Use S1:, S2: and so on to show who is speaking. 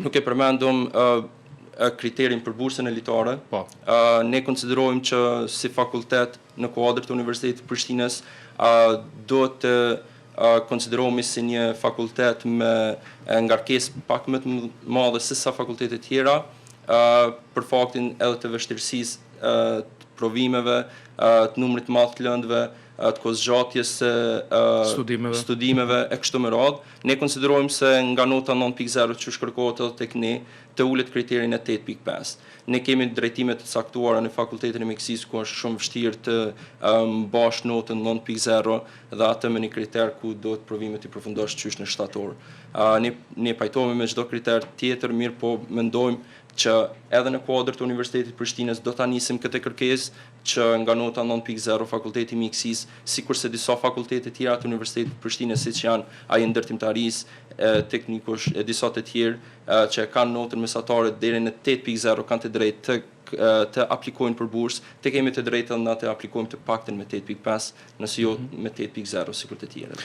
S1: Nuk e përmendëm kriterin për bursën elitare.
S2: Po.
S1: Ne konsiderojmë që si fakultet në kuadër të Universitetit të Prishtinës duhet të konsiderohemi si një fakultet me ngarkesë pak më të madhe se sa fakultetet tjera, për faktin edhe të vështirësisë të provimeve, të numrit të madh të lëndëve, të kohëzgjatjes së
S2: studimeve.
S1: Studimeve e kështu me radhë. Ne konsiderojmë se nga nota 9.0 që kërkohet edhe tek ne, të ulet kriterin e 8.5. Ne kemi drejtime të caktuara në Fakultetin e Mjekësisë ku është shumë vështirë të mbash notën 9.0 dhe atë me një kriter ku duhet provimet i përfundosh qysh në shtator. Ne pajtohemi me çdo kriter tjetër, mirë po mendojmë që edhe në kuadër të Universitetit të Prishtinës do ta nisim këtë kërkesë që nga nota 9.0 Fakulteti i Mjekësisë, sikurse disa fakultete tjera të Universitetit të Prishtinës, siç janë ai i ndërtimtarisë, teknikush e disa të tjerë që kanë notën mesatare deri në 8.0 kanë të drejtë të aplikojnë për bursë, të kemi të drejtën na të aplikojmë të paktën me 8.5, nëse jo me 8.0 sikur të tjerët.